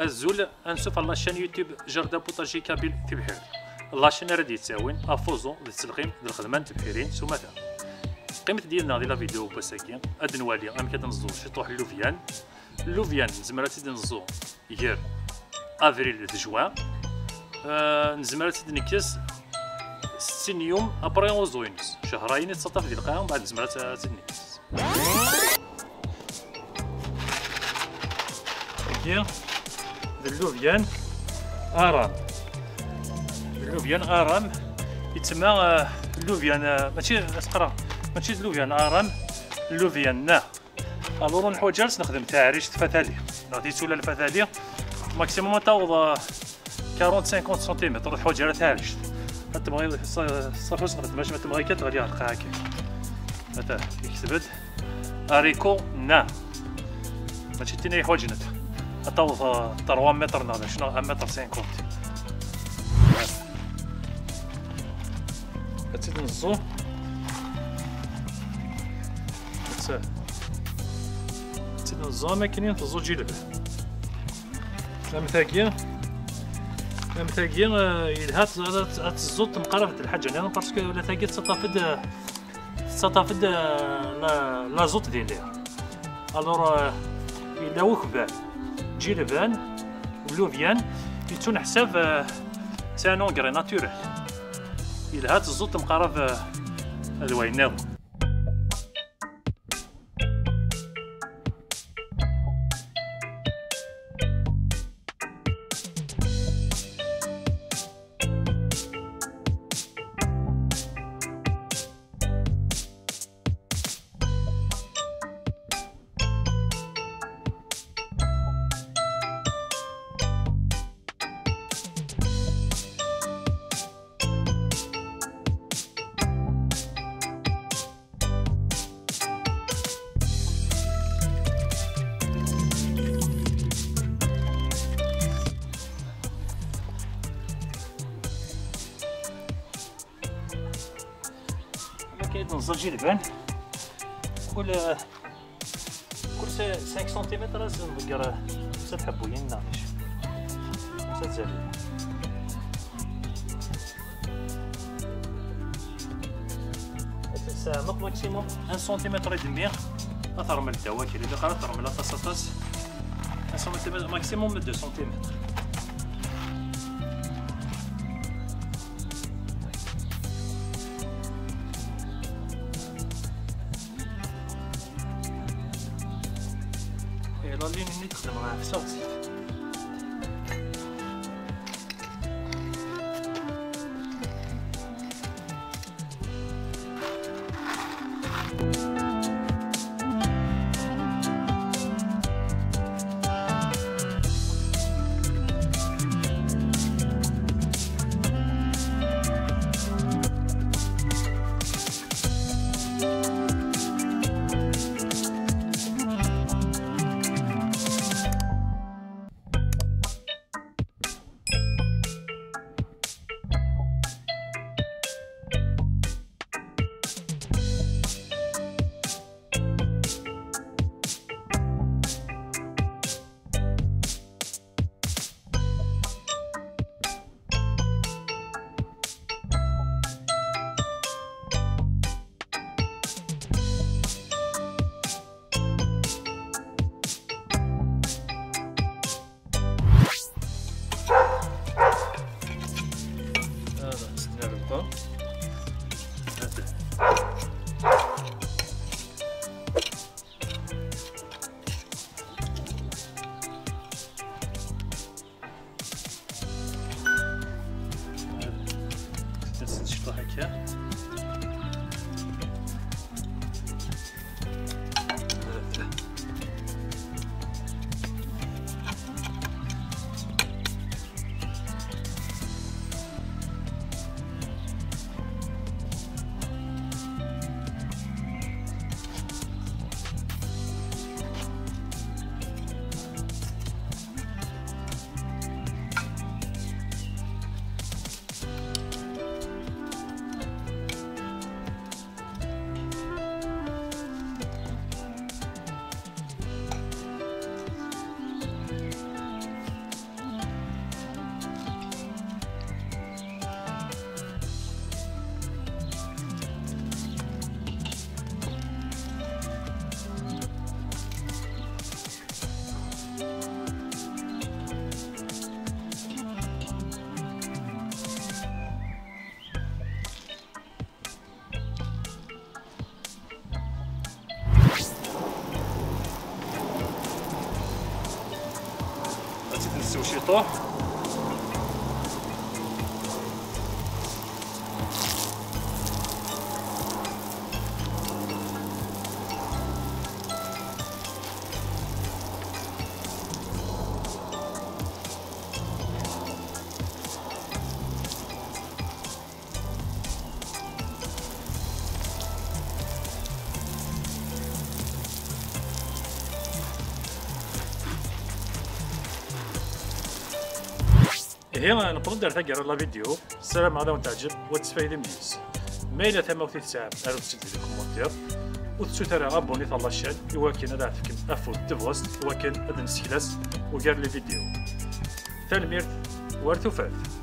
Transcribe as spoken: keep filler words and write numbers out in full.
Azul, ansuf ɣer la chaîne YouTube Jardin Potager Kabyle Tibḥirt. La chaîne ara d-yettawin afuẓu d ttelqim d lxedma n tebḥirin s umata. Qqimet-d yid-neɣ di la vidéo n wass-agi, ad nwali amek ad neẓẓu ciṭuḥ llubyan. Llubyan nezmer ad tt-id-neẓẓu ger avril d juin. Euh, nezmer ad tt-id-nekkes settin yum après uẓu-ines. Cehrayen i tettaṭṭaf di lqaɛa, mbeɛd nezmer ad tt-, ad tt-id-nekkes. Tagi d llubyan aram. Llubyan aram, yettma, eh, llubyan, eh, mačči asqra, mačči d llubyan aram, llubyan na. Alors ur neḥwaǧ ara ad nexdem taɛrict fatali, neɣ tittula lfatali, maximum ad taweḍ, eh, quarante cinquante centimètres, ur teḥwaǧ ara taɛrict. Ma tebɣiḍ, ṣ-, ṣafi ur s-nexdem acemma, ma tebɣiḍ kan teɣli ɣer lqaɛa kan. Ata, yekteb-d. Ariko, na. Mačči d tin ay ḥwaǧen. Ad taweḍ, uh, trois mètres neɣ d acu, neɣ un mètre cinquante. Ad tt-id-neẓẓu. Ad tt-, ad tt-id-neẓẓu am akken i teẓẓu lǧilba. Am tagi, am tagi, eh, yelha ad, ad, ad teẓẓuḍ temqarabt d lḥaǧa nniḍen, parce que la tagi tettaṭṭaf-d, eh, tettaṭṭaf-d, eh, la, l'azote di l'air. Alors, eh, yella ukbal, ǧilban, llubyan, yettuneḥsab, eh, c'est un engrais naturel. Yelha ad teẓẓuḍ temqarab, eh, d wayen nniḍen. Akken i d-neẓẓa lǧilban, kul, kul cinq centimètres ad nḍegger xemsa tḥebbuyin neɣ d acu. Xemsa tzerriwin. Ad tt-nesseɛmeq maximum un centimètre et demi. Ad termel ddaw akal, ilaq ara termel aṭas aṭas. Un centimètre, maximum deux centimètres. Et la ligne-nni texdem ɣef seɣzit. Ruḥ. Ihi, newweḍ-d ar taggara n la vidéo. Ssarameɣ ad awen-teɛǧeb u ad tesfaydim deg-s. Ma yella tamawt i tesɛam, arut-tt-id di les commentaires. Ur tettut ara abonné ɣer la chaîne i wakken ad aɣ-tefkem afud n tebɣest i wakken ad d-nesseklas ugar n les vidéos. Tanemmirt, war tufat.